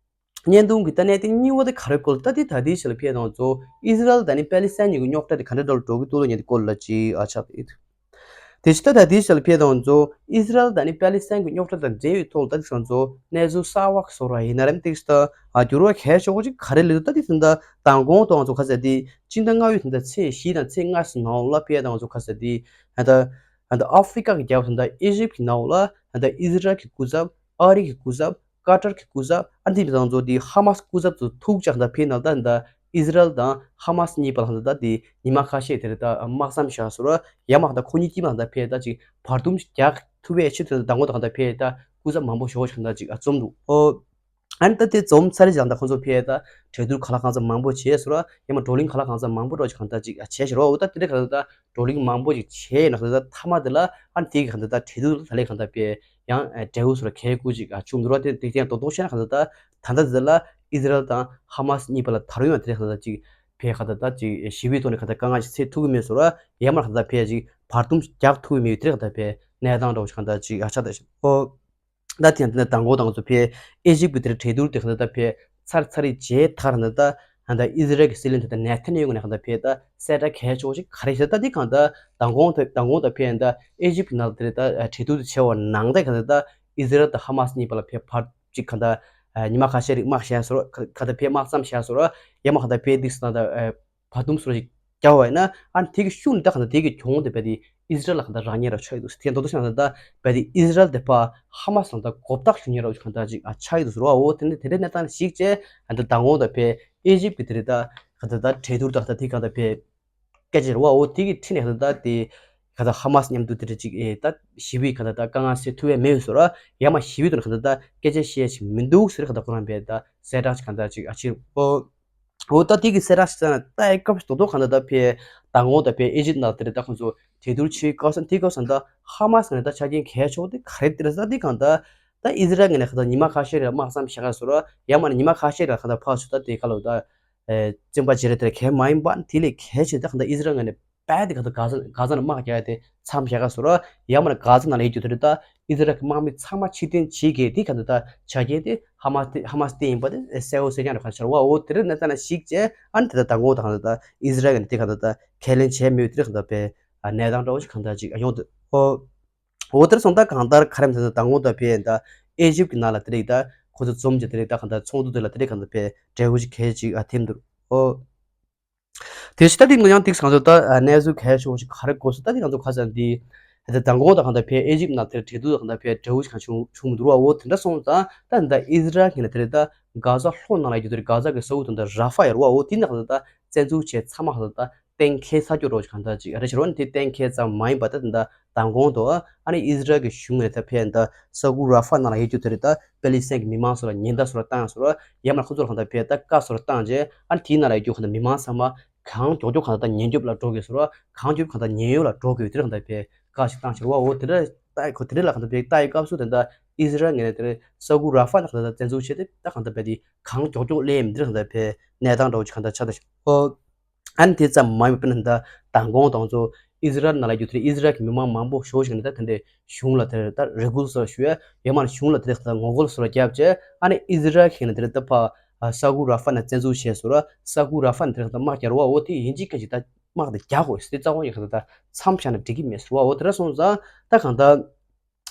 བརྙན་ཐུང་གི་ད་གནད་དོན་གཉིས་པ་དེ་ག་རེ་སྐོར་ད་དེ་ད་དེའི་ཆ་ལ་ཕེབས་ད་ང་ཚོ་ཨི་ཟི་རལ་དང་ནི་པེ་ལི་སི་ཐན་གཉིས་ཀྱི་རྙོག་དྲ་དེ་ག་འདྲ་འདྲ་བོ་འགྲོ་གི་འདུག་ལ་ཉེ་དེ་སྐོར་ལ་ཅིག་ཨ་ཆགས་བསྡད་ཡོད། དེ་ཕྱི་ད་ད་དེའི་ཆ་ལ་ཕེབས་ད་ང་ཚོ་ཨི་ཟི་རལ་དང་ནི་པེ་ལི་སི་ཐན་གྱི་རྙོག་དྲ་དང་འབྲེལ་བའི་ཐོག་ལ་ད་དེ་ང་ཚོ་གནས་ཚུལ་གསར་བ་བཟོ་ར་ཡིན་ན་རེམ་དེ་ཕྱི་ད་ཨ་འགྱུར་བ་གལ་ཆེ་བོ་ཅིག་ག་རེ་སླེབས་འདུག་ད་དེ་ད་མདང་དགོང་དུ་ང་ཚོ་ཁ་གསལ་དེ་སྤྱི་ཟླ་ལྔ་པའི་ད་ད་ཚེས་བཞི་དང་ཚེས་ལྔ་ཙམ་ནང་ལ་ཕེབས་ད་ང་ཚོ་ཁ་གསལ་དེ་ད་ད་ཨ་ཧྥི་རི་ཀ་གི་རྒྱལ་ཁབ་ད་ད་ཨི་ཇིབ་ཀྱི་ནང་ལ་ད་ད་ཨི་ཟི་རལ་གྱི་སྐུ་ཚབ། ཨ་རི་གི་སྐུ་ཚབ། ཀ་ཏར་གྱི་སྐུ་ཚབ། ཨ་འདི་ཚོ་དང་ཚོ་དེ་ཧ་མ་སི་སྐུ་ཚབ་ཚོ་ཐུག་ཅག་ད་ཕེབས་ནང་ད་ད་ཨི་ཟི་རལ་དང་ཧ་མ་སི་གཉིས་བར་ལ་ད་ད་དེ་ཉི་མ་ཁ་ཤས་དེར་ད་དམག་མཚམས་བཞག་སོང་ར་ཡ་མ་ད་ཁོ་གཉིས་དཀྱིལ་མ་ད་ཕེབས་ད་ཅིག་བར་འདུམ་རྒྱག་ཐུབ་པའི་ཆེད་དུ་ད་ངོ་ད་ད་ཕེབས་ད་སྐུ་ཚབ་མང་པོ་ཞོག་ཅག་ད་ཅིག་ཨ་འཛོམས་འདུག་ཨོ། ཨ་ནི་ད་དེ་འཛོམས་ཚར་རེ་ཅག་ད་ཁོ་ཚོ་ཕེབས་ད་གྲོས་བསྡུར་ག་ལ་གང་ཚ་མང་པོ་བྱས་སོང་ར་ཡ་མ་བགྲོ་གླེང་ག་ལ་གང་ཚ་མང་པོ་རོགས་ཅིག་གང་ད་ཅིག་ཨ་བྱས་ཤག་རོ། ཨོ་ད་དེ་འདྲ་ག་ད་བགྲོ་གླེང་མང་པོ་ཅིག་བྱས་ན་ག་ད་མཐའ་མ་དེ་ལ་ཨ་ནི་དེ་གི་ག་ད་ད་གྲོས་བསྡུར་ད་ལས་ག་ད་ཕེབས། ཡང་འབྲས་བུ་སོགས་ལ་གལ་ཀུ་ཅིག་བྱུང་འདུག་ར། དེ་དེ་ཡང་རྡོག་རྡོག་བཤད་ན་ག་ད་ད་ད་ལྟ་དེ་ལ་ཨི་ཟི་རལ་དང་ཧ་མ་སི་གཉིས་བར་ལ་ད་རུང་ཡང་དེ་ག་ད་ཅིག་བས་ག་ད་ད་ཅིག་ཞི་བའི་ཐོག་ནས་ག་ད་དཀའ་ངལ་ཅིག་སེལ་ཐུབ་ཀྱི་མེད་སོང་ར། ཡར་མར་ག་ད་ད་བས་ཅིག་བར་འདུམ་རྒྱག་ཐུབ་ཀྱི་མེད་དེ་ག་ད་བས་གནས་སྟངས་འདྲ་བོ་ཞིག་ག་ད་ཅིག་ཨ་ཆགས་ད་ཤག་ཨོ། ད་དེ་ཡང་དེ་ནས་མདང་དགོང་དང་ཚོ་བས་ཨེ་ཇིབ་ཀྱི་དེར་གྲོས་བསྡུར་དེ་ག་ད་ད་བས་ཚར་ཚར་རེ་རྗེས་ད་ག་ད་ད། ད་ལྟ་ཨི་ཟི་རལ་གྱི་སྲིད་བློན་དེ་ད་ནེ་ཐན་ཡ་ཧུ་ནས་ག་ད་ཕེབས་ད་གསལ་བསྒྲགས་གལ་ཆེ་བོ་ཞིག་ག་རེ་ཞིག་ད་འདི་གང་ད་མདང་དགོང་ད་མདང་དགོང་ད་ཕེབས་ད་ཨེ་ཇིབ་ཀྱི་ནང་དེ་ད་གྲོས་བསྡུར་དེ་བྱས་པ་ནང་ད་ག་ད་ད་ཨི་ཟི་རལ་དང་ཧ་མ་སི་གཉིས་བར་ལ་ཕེབས་བར་ཅིག་ག་ད་ཉི་མ་ཁ་ཤས་རིག་དམག་བཞག་སོང་ག་ད་ཕེབས་དམག་མཚམས་བཞག་སོང་ཡ་མ་ག་ད་ཕེབས་འདུག་ཟེར་ན་ད་བར་འདུམ་སོགས་ཞིག་རྒྱག་པ་ཡིན་ན་ཨ་ནི་དེ་གི་ཤུགས་ནི་ད་ག་ད་དེ་གི་གྱོང་དེ་བས་དེ་ཨི་ཟི་རལ་ལ་ག་ད་རག་ཉེ་ར་ཆགས་ཡོད་འདུག་དེ་མདོ་དོ་ཤང་ད་ད་བས་དེ་ཨི་ཟི་རལ་དེ་ཕ་ཧ་མ་སི་ལ་ད་གོ་བརྡ་ཞུ་ཉེ་ར་ག་ད་ཅིག་ཨ་ཆགས་ཡོད་འདུག་ཟེར་བ། འོ་དེ་ནི་དེ་འདྲའི་གནས་སྟངས་ཤིག་བྱས་ཨ་ད་མདང་དགོང་ད་བས་ཨེ་ཇིབ་ཀྱི་དེ་རེད་ད་ག་ད་ད་གྲོས་བསྡུར་ད་ག་ད་དེ་ག་ད་བས་སྐད་ཆ་རེད་བ། འོ་དེ་གི་ཁྲིད་ནས་ག་ད་ད་དེ་ག་ད་ཧ་མ་སི་མཉམ་དུ་དེ་འདྲ་ཅིག་ཨེ་ད་ཞི་བའི་ག་ད་ད་དཀའ་ངལ་སེལ་ཐུབ་ཡ་མེད་ཡོད་ཟེར་བ། ཡ་མ་ཞི་བའི་ཐོག་ནས་ག་ད་ད་སྐད་ཆ་བཤད་ཡ་ཅིག་མི་འདུག་ཟེར་ག་ད་ཁོ་རང་བས་ད་གསལ་བསྒྲགས་ཅིག་ག་ད་ཅིག་ཨ་ཕྱིར་ཨོ། འོ་ད་དེ་གི་གསལ་བསྒྲགས་ཤིག་ཙང་ད་ཨེ་སྐབས་རྡོག་རྡོག་གང་ལྟར་ད་ཕེ་མདང་དགོང་ད་ཕེ་ཨེ་ཇིབ་ནང་དེ་རེད་ད་ཁོང་ཚོ་གྲོས་བསྡུར་བྱེད་སྐབས་སུ་དེ་སྐབས་སུ་ད་ཧ་མ་སི་ནས་ད་ཆ་རྐྱེན་གལ་ཆེ་བོ་དེ་ག་རེ་དེ་རེད་ཟེར་ད་དེ་གང་ད་ད་ཨི་ཟི་རལ་ངོས་ནས་ག་ད་ཉི་མ་ཁ་ཤས་རེ་དམག་མཚམས་བཞག་ག་སོང་ར་ཡ་མ་ནི་ཉི་མ་ཁ་ཤས་རེ་ག་ད་ཕར་ཚུར་ད་དེ་ག་ལ་ད་བཙན་པ་བྱེད་རེ་དེ་རེད་གལ་མ་ཡིན་པ་དེ་ལས་གལ་ཆེ་ད་གང་ད་ཨི་ཟི་རལ་ངོས་ནས་རྦད་དེ་ག་ད་གྷ་ཛ་གྷ་ཛ་ནས་དམག་རྒྱག་ཡ་དེ་མཚམས་བཞག་ག་སོང་ར་ཡ་མ་ནི་གྷ་ཛ་ནང་ལ་ཡོད་རྒྱུ་དེ་རེད་ད། ཨི་ཟི་རལ་གྱི་དམག་མི་ཚང་མ་ཕྱིར་འཐེན་བྱེད་དགོས་དེ་ག་ད་ད་ཆ་རྐྱེན་དེ་ཧ་མ་སི་དེ་ཧ་མ་སི་དེ་ཡིན་པ་དེ་གསལ་བོ་གསལ་རྐྱང་རེད་ག་ཤར་བ། འོ་དེ་རེད་ན་ད་ན་ཞིག་བྱས་ཨ་ནི་དེ་ད་མདང་དགོང་ད་ག་ད་ད་ཨི་ཟི་རལ་གྱི་དེ་ག་ད་ད་ཁས་ལེན་བྱས་མེད་དེ་རེད་ག་ད་ཕེ་གནས་སྟངས་འདྲ་བོ་ཞིག་ག་ད་ཅིག་ཡོང་དུ་ཨོ། འོ་དེར་སོང་ད་གང་ལྟར་ག་རེ་མི་ད་མདང་དགོང་ད་ཕེ་ད་ཨེ་ཇིབ་ཀྱི་ནང་ལ་དེ་རེད་ད་ཁོ་ཚོ་འཛོམས་ཀྱི་དེ་རེད་ད་ག་ད་ཚོགས་འདུ་དེ་ལ་དེ་རེད་ག་ད་ཕེ་འབྲས་བུ་ཞིག་གལ་ཅིག་ཨ་ཐེམ་འདུག་ཨོ། དེ་ཕྱི་ད་དེ་ང་ཡང་ཏིག་སང་ཚོ་ད་གནས་ཚུལ་གལ་ཆེ་བོ་ཞིག་ག་རེ་གོ་སོང་ད་དེ་ང་ཚོ་ཁ་སང་འདི་ད་མདང་དགོང་ད་གང་ད་ཕེ་ཨེ་ཇིབ་ནང་དེར་གྲོས་བསྡུར་གང་ད་ཕེ་འབྲས་བུ་ཞིག་གང་བྱུང་བྱུང་མི་འདུག་བ། འོ་དེ་འདྲ་སོང་ཙང་ད་ད་ཨི་ཟི་རལ་གྱི་ནས་དེ་རེད་ད་གྷ་ཛ་ལྷོ་ནང་ལ་ཡོད་དེ་རེད་གྷ་ཛ་གི་ས་ཁུལ་དང་ད་ར་ཧྥ་ཡོད་རེད་བ། འོ་དེ་ནང་ད་ད་བཙན་འཛུལ་བྱས་ཚང་མ་གང་ད་ད་ཅིག་གཏན་འཁེལ་ཚར་རྒྱུ་རོགས་ཅིག་གང་ད་ཅིག་རེད་ཤི་རོ། ཨ་ནི་དེ་གཏན་འཁེལ་ཙམ་མ་ཡིན་པ་ད་ད་མདང་དགོང་དུ་ཨ་ནི་ཨི་ཟི་རལ་གྱི་གཞུང་ནས་ད་ཕེ་ད་ས་ཁུལ་ར་ཧྥ་ནང་ལ་ཡོད་རྒྱུ་དེ་རེད་ད་པེ་ལི་སི་ཐན་གྱི་མི་མང་ཚོ་ལ་ཉེན་བརྡ་སོགས་ལ་བཏང་སོང་ར་ཡ་མ་ཁོ་ཚོ་ལ་གང་ད་ཕེ་ད་བཀའ་སོགས་ལ་བཏང་རྗེས་ཨ་ནི་དེའི་ནང་ལ་ཡོད་རྒྱུ་གང་ད་མི་མང་ཚང་མ་གང་མགྱོགས་མགྱོགས་གང་ད་ད་ཉེན་སྐྱོབ་ལ་འགྲོ་དགོས་སོང་ར་གང་མགྱོགས་གང་ད་ཉེན་གཡོལ་ལ་འགྲོ་དགོས་དེ་རེད་གང་ད་ཕེ་བཀའ་ཞིག་བཏང་ཕྱིར་བ། འོ་དེ་འདྲ་ད་ཁོ་དེ་འདྲ་ལ་གང་ད་ཕེ་ལྟ་ཡི་སྐབས་སུ་ད་ད་ཨི་ཟི་རལ་ངོས་ནས་དེ་རེད་ས་ཁུལ་ར་ཧྥ་ནང་གང་ད་ད་བཙན་འཛུལ་བྱས་ཏེ་ད་གང་ད་ཕེ་དེ་གང་མགྱོགས་མགྱོགས་སླེབས་ཡིན་དེ་རེད་གང་ད་ཕེ་གནས་སྟངས་འདྲ་བོ་ཅིག་གང་ད་ཆགས་ད་ཤག་ཨོ། ཨ་ནི་དེ་ཙམ་མ་ཡིན་པ་ན་ད་མདང་དགོང་དང་ཚོ་ཨི་ཟི་རལ་ནང་ལ་རྒྱུ་དེ་ཨི་ཟི་རལ་གྱི་མི་མང་མང་པོ་ཞེ་པོ་ཞིག་ནས་ད་དེ་འདྲའི་གཞུང་ལ་དེར་ད་རེ་སྐུལ་སོགས་ཞུ་ཡ་ཡོད་མ་ན་གཞུང་ལ་དེ་ད་ངོ་རྒོལ་སོགས་ལ་བརྒྱབ་བྱས་ཨ་ནི་ཨི་ཟི་རལ་གྱི་ནས་དེ་ད་ཕ་ས་ཁུལ་ར་ཧྥ་ནས་བཙན་འཛུལ་བྱས་སོང་ར་ས་ཁུལ་ར་ཧྥ་ནས་དེ་ད་དམག་རྒྱག་རུ་བ། འོ་དེ་ཡིན་གཅིག་མིན་གཅིག་ད་དམག་དེ་རྒྱག་དགོས་ཟེར་ཏེ་རྩ་བ་ཉིད་ཁ་ད་མཚམས་བཞག་ན་འགྲིག་གི་མེད་ཟེར་བ། འོ་དེ་འདྲ་སོང་ཙང་ད་གང་ད།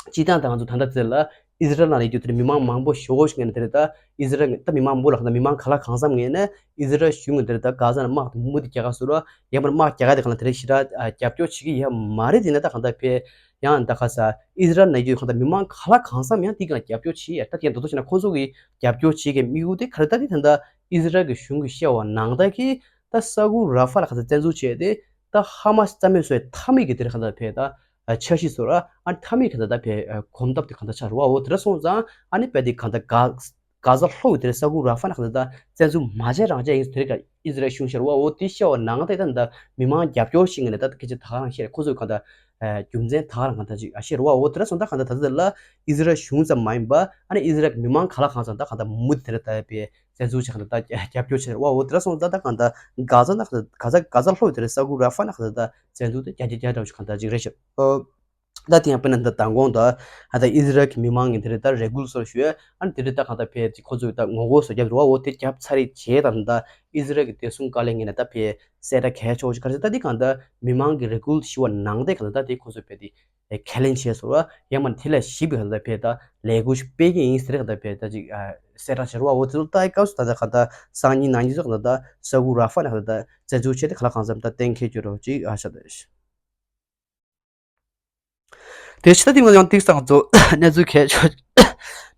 སྤྱིར་བཏང་ད་ང་ཚོ་ད་ལྟ་ཚེ་ལ་ཨི་ཟི་རལ་ནང་ལ་ཡོད་དུས་དེར་མི་མང་མང་པོ་ཞེ་པོ་ཞིག་ངོས་ནས་དེར་ད་ཨི་ཟི་རལ་ད་མི་མང་མང་པོ་ལ་ད་མི་མང་ག་ལ་གང་འཚམ་ངོས་ནས་ཨི་ཟི་རལ་གཞུང་ངོས་དེར་ད་གྷ་ཛ་ནས་དམག་དེ་མུ་མཐུད་རྒྱག་ག་སུ་ར་ཡང་མར་དམག་རྒྱག་ག་དེ་གང་ལ་དེར་ཞེ་དྲག་རྒྱབ་སྐྱོར་བྱེད་ཀྱི་ཡོད་མ་རེད། དེ་ན་ད་གང་ད་ཕེ་ཡང་ད་ག་ས་ཨི་ཟི་རལ་ནང་ཡོད་གང་ད་མི་མང་ག་ལ་གང་འཚམ་ཡང་དེ་གང་རྒྱབ་སྐྱོར་བྱེད་ཡ་ད་དེ་ཡང་ད་དུ་བྱས་ན་ཁོང་ཚོ་གི་རྒྱབ་སྐྱོར་བྱེད་ཀྱི་དམིགས་ཡུལ་དེ་ག་རེ་ད་དེ་ད་ད་ཨི་ཟི་རལ་གྱི་གཞུང་གི་བཤད་པ་ནང་ད་གི་ད་ས་ཁུལ་ར་ཧྥ་ལ་ག་ས་བཙན་འཛུལ་བྱས་ཏེ་ད་ཧ་མ་སི་རྩ་མེད་བཟོ་ཡ་མཐའ་མའི་གི་དེར་གང་ད་ཕེ་ད། འཆར་གཞི་བཟོ་ར་ཨ་མཐའ་མའི་ག་ད་ད་ཕེ་གོམ་སྟབས་དེ་གང་ད་ཆགས་རུ་བ། འོ་དེ་འདྲ་སོང་ཙང་ཨ་ནི་ཕེ་དེ་གང་ད་ག་ གྷ་ཟ་ལྷོ་ཡི་དེ་རེད་ས་ཁུག་ར་ཧྥ་ནང་ག་ད་བཙན་འཛུལ་མ་བྱས་རང་བྱས་ཡིན་དེ་རེད་ག་ཨི་ཟི་རལ་གཞུང་ཤར་བ་འོ་དེ་ཤར་བ་ནང་དེ་ད་ད་མི་མང་རྒྱབ་སྐྱོར་ཞིག་ངེས་ནས་ད་སྐད་ཆ་ད་ག་རང་བཤད་རེད། ཁོ་ཚོས་ག་ད་རྒྱུ་མཚན་ད་ག་རང་ག་ད་ཅིག་ཨ་ཤེས་རེད་བ། འོ་དེ་ར་སོང་ད་ག་ད་ད་ད་ལ་ཨི་ཟི་རལ་གཞུང་ཙམ་མ་ཡིན་པ་ཨ་ནི་ཨི་ཟི་རལ་མི་མང་ག་ལ་གང་ཙམ་ད་ག་ད་མུ་མཐུད་དེ་རེད་ད་པའི་བཙན་འཛུལ་བྱས་ག་ད་ད་རྒྱབ་སྐྱོར་བྱས་རེད་བ། འོ་དེ་ར་སོང་ད་ད་ག་ད་གྷ་ཟ་ནང་ག་ད་གྷ་ཟ་གྷ་ཟ་ལྷོ་ཡི་དེ་རེད་ས་ཁུག་ར་ཧྥ་ནང་ག་ད་ད་བཙན་འཛུལ་དེ་རྒྱ་རྒྱ་རྒྱ་འདྲ་བོ་ཞིག་ག་ད་ཅིག་རེད་ཤག་ཨོ། ད་དེ་ཡང་དཔེར་ན་འདི་མདང་དགོང་དང་ཨ་ད་ཨི་ཟི་རལ་གྱི་མི་མང་གིས་དེ་རིང་ད་རེ་སྐུལ་སོགས་ཞུས། ཨ་ནི་དེ་རིང་ད་གང་ལྟར་ཕེ་ཁོ་ཚོས་ད་ངོ་རྒོལ་སོགས་བརྒྱབ་འདུག་བ། འོ་དེ་བརྒྱབ་ཚར་རེད་བྱས་ད་ད་ཨི་ཟི་རལ་གྱི་བདེ་སྲུང་བཀའ་བློན་ངོས་ནས་ད་ཕེ་གསལ་བསྒྲགས་གལ་ཆེ་བོ་ཞིག་ག་རེ་ཟེར་ད་འདི་གང་ལྟར་མི་མང་གི་རེ་སྐུལ་ཞུ་བ་ནང་དེ་གང་ལྟར་ད་དེ་ཁོ་ཚོས་ཕེ་དེ་ཁས་ལེན་བྱས་སོང་བ། ཡང་མ་དེ་ལས་ཞིབ་པའི་གང་ལྟར་ཕེ་ད་ལས་འགུལ་ཞིག་སྤེལ་གྱི་ཡིན་ཟེར་གང་ལྟར་ཕེ་ད་ཅིག་གསལ་བསྒྲགས་བྱས་རེད་བ། འོ་དེ་ཚོ་ད་སྐབས་སུ་ད་ད་གང་ལྟར་སང་ཉིན་ནང་ཉིན་ཚོ་གང་ལྟར་ས་ཁུག་ར་ཧྥ་ནས་གང་ལྟར་བཙན་འཛུལ་བྱས་ཏེ་ག་ལ་གང་འཚམ་ད་གཏན་འཁེལ་རྒྱུ་རེད་ཅིག་ཨ་ཤ་ད། དེ་ཕྱི་ད་ཐེངས་ང་ཚོ་ཡང་ཏིག་སང་ཚོ་གནས་ཚུལ་གལ་ཆེ་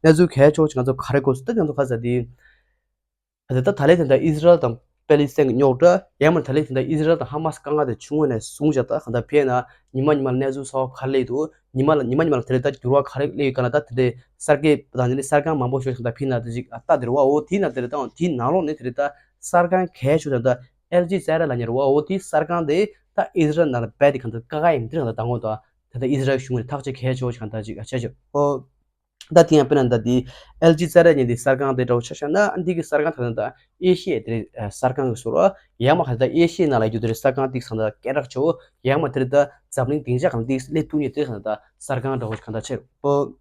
གནས་ཚུལ་གལ་ཆེ་ཆེ་ང་ཚོ་ག་རེ་དགོས་སུ་ད་ང་ཚོ་ཁ་ས་དེ་ད་ད་ད་ལས་དེ་འདྲ་ཨི་ཟི་རལ་དང་པེ་ལི་སི་ཐན་གྱི་རྙོག་དྲ་ཡང་མ་ད་ལས་དེ་འདྲ་ཨི་ཟི་རལ་དང་ཧ་མ་སི་དཀའ་ངལ་དེ་བྱུང་བ་ནས་བཟུང་བཞག་ད་ག་ད་ཕེ་ན་ཉི་མ་ཉི་མ་གནས་ཚུལ་གསར་པ་ག་རེ་སླེབས་འདུག་ཉི་མ་ལ་ཉི་མ་ཉི་མ་ལ་དེ་རེད་ད་འགྱུར་བ་ག་རེ་སླེབས་ཡོད་ག་ན་ད་དེ་འདྲའི་གསར་འགྱུར་དང་དེ་འདྲའི་གསར་ཁང་མང་པོ་ཞིག་ད་ཕེ་ན་དེ་ཅིག་ལྟ་དེ་རེད་བ། འོ་དེ་ན་དེ་རེད་ད་འོ་དེའི་ནང་ལོགས་ནས་དེ་རེད་ད་གསར་ཁང་གལ་ཆེ་ད་ད་ཨེལ་ཇི་ཛ་ར་ལབ་མཁན་རེད་བ། འོ་དེའི་གསར་ཁང་དེ་ད་ཨི་ཟི་རལ་ནང་ལ་རྦད་དེ་གང་ལྟར་བཀག་ཡ་ཡིན་དེ་རང་ད་དང་པོ་དང་ད་ལྟ་ཨི་ཟི་རལ་གཞུང་གིས་ཐག་གཅོད་གལ་ཆེ་བོ་ཞིག་གང་ལྟར་ཅིག་བྱས་ཆོག་ཨོ། ད་དེ་ཡང་དཔེར་ན་ད་དེ་ཨེལ་ཇི་ཛ་ར་ཉིན་དེ་གསར་ཁང་དེ་འདྲ་བོ་ཆ་བཞག་ན་ཨ་འདི་གི་གསར་ཁང་ད་ལྟ་ཨེ་ཤི་ཡའི་དེ་གསར་ཁང་གི་ཟུར་རོ་ཡང་མ་ག་ད་ཨེ་ཤི་ཡའི་ནང་ལ་ཡོད་དེ་གསར་ཁང་དེ་གང་ལྟར་སྐད་གྲགས་ཆེ་བོ་ཡང་མ་དེ་ད་འཛམ་གླིང་སྡིངས་ཆ་གང་དེ་སླེབས་ཐུབ་མཁན་དེ་གང་ལྟར་གསར་ཁང་འདྲ་བོ་གང་ལྟར་ཆེ་རུ།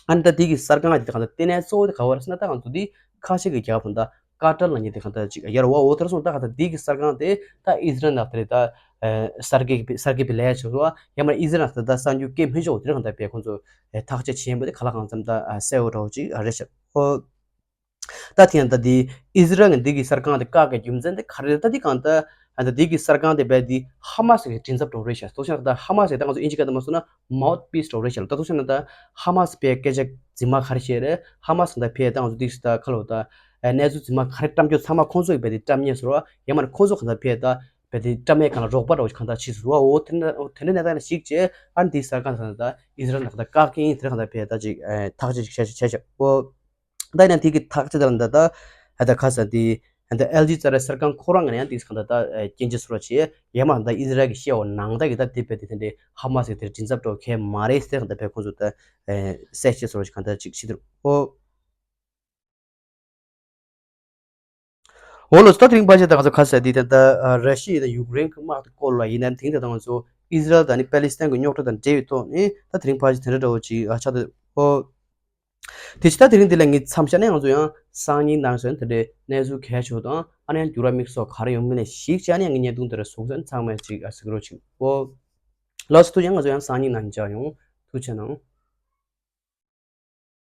ཨ་ནི་ད་དེ་གི་གསར་ཁང་དེ་གང་ལྟར་ལྟེ་གནས་གཙོ་བོ་དེ་ག་བར་སོང་ན་ད་ང་ཚོ་དེ་ཁ་ཆེ་གི་རྒྱལ་ཁབ་ད་ཀ་ཏར་ལ་ཉེ་དེ་གང་ལྟར་ཅིག་ཡར་བ་འོ་དེར་སོང་ད་གང་ལྟར་དེ་གི་གསར་ཁང་དེ་ད་ཨི་ཟི་རལ་ནང་དེ་རེད་ད་གསར་འགྱུར་གསར་འགྱུར་པའི་ལས་བྱུང་བ་ཡང་མ་ཨི་ཟི་རལ་ནང་ད་གསར་འགྱུར་སྐད་མི་ཆོག་དེ་གང་ལྟར་པས་ཁོང་ཚོ་ཐག་གཅོད་བྱེད་པ་དེ་ག་ལ་གང་འཚམ་ད་གསལ་བོ་འདྲ་བོ་ཅིག་རེད་ཤག་ཨོ། ད་ཐེངས་ད་འདི་ཨི་ཟི་རལ་གྱི་འདི་གི་གསར་ཁང་དེ་བཀག་གི་རྒྱུ་མཚན་དེ་ག་རེ་རེད། ད་འདི་གང་ལྟར་ད་འདི་གི་གསར་ཁང་དེ་བས་འདི་ཧ་མ་སི་གི་མགྲིན་ཚབ་འདྲ་བོ་རེད་ཤག་སོ་ཤག་ད་ཧ་མ་སི་ད་ང་ཚོ་ཨིན་ཇི་སྐད་དུ་མ་སོང་ན་མའོ་ཐི་པིས་འདྲ་བོ་རེད་ཤག་ད་སོ་ཤག་ན་ད་ཧ་མ་སི་པའི་སྐད་ཆ་རྫུན་མ་ག་རེ་བཤད་རེད། ཧ་མ་སི་ད་ཕེ་ད་ང་ཚོ་འདི་ད་ཁ་ལོ་ད་གནས་ཚུལ་རྫུན་མ་ག་རེ་བཀྲམ་རྒྱུ་ཚང་མ་ཁོང་ཚོ་གི་བས་འདི་བཀྲམ་ཉེས་སོ་ར་ཡང་མ་ཁོང་ཚོ་གང་ལྟར་ཕེ་ད་བས་འདི་བཀྲམ་མེད་གང་ལ་རོགས་པ་འདྲ་བོ་གང་ལྟར་བྱས་སོ་ར། འོ་དེ་འདྲ་དེ་འདྲ་གནས་སྟངས་ཞིག་བྱས་ཨ་འདི་གསར་ཁང་ད་ད་ཨི་ཟི་རལ་ནང་ད་བཀག་གི་ཡིན་དེ་གང་ལྟར་ཕེ་ད་ཅིག་ཐག་གཅོད་ཅིག་བྱས་བྱས་བྱས་ཤག་ཨོ། ད་ཡིན་ན་དེ་གི་ཐག་གཅོད་ལ་འདི་ད་ད་ཁ་ས་དེ་ད་ཨེལ་ཇི་ཛ་ར་གསར་ཁང་ཁོ་རང་གི་ཡང་དེ་གང་ད་ད་སྐྱོན་བརྗོད་སོགས་བྱས་ཡང་མ་ད་ཨི་ཟི་རལ་གི་བཤད་འོ་ནང་ད་གི་ད་དེ་བས་དེ་དེ་འདྲའི་ཧ་མ་སི་དེ་མགྲིན་ཚབ་འདྲ་བོ་གལ་མ་རེད་ཟེར་གང་ད་བས་ཁོང་ཚོ་ད་གསལ་བཤད་སོགས་གང་ད་ཅིག་བྱེད་དུ་ཨོ། འོ་ལོ་ད་དེ་རིང་ཕལ་ཆེར་ད་ང་ཚོ་ཁ་ས་དེ་ད་ད་ར་ཤི་ཡ་དང་ཡུཀ་རེན་གི་དམག་དེ་སྐོར་ལ་ཡིན་ན་དེ་ད་ད་ང་ཚོ་ཨི་ཟི་རལ་དང་ནི་པེ་ལི་སི་ཐན་གི་རྙོག་དྲ་དང་འབྲེལ་བའི་ཐོག་ནས་ད་དེ་རིང་ཕལ་ཆེར་དེ་འདྲ་འདྲ་བོ་ཅིག་ཨ་ཆགས་འདུག་ཨོ། དེ་ཕྱི་ད་དེ་རིང་འདི་ལ་ངས་མཚམས་བཞག་ནས་ང་ཚོ་ཡང་སང་ཉིན་ནང་སོན་དེ་འདྲའི་གནས་ཚུལ་གལ་ཆེ་བ་དང་ཨ་ནི་ཡང་འགྱུར་བ་དམིགས་སུ་ག་རེ་ཡོང་མིན་ལ་གཞིགས་བྱས་ནས་ངས་བརྙན་ཐུང་དེ་འདྲ་གཟིགས་ཚུལ་ཚང་མས་ཅིག་ཨ་གཟིགས་རོགས་གྱིས། ཨོ། ལགས་སོ། ཐུགས་རྗེ་ཆེ། ང་ཚོ་ཡང་སང་ཉིན་ནང་མཇལ་ཡོང་། ཐུགས་རྗེ་གནང་།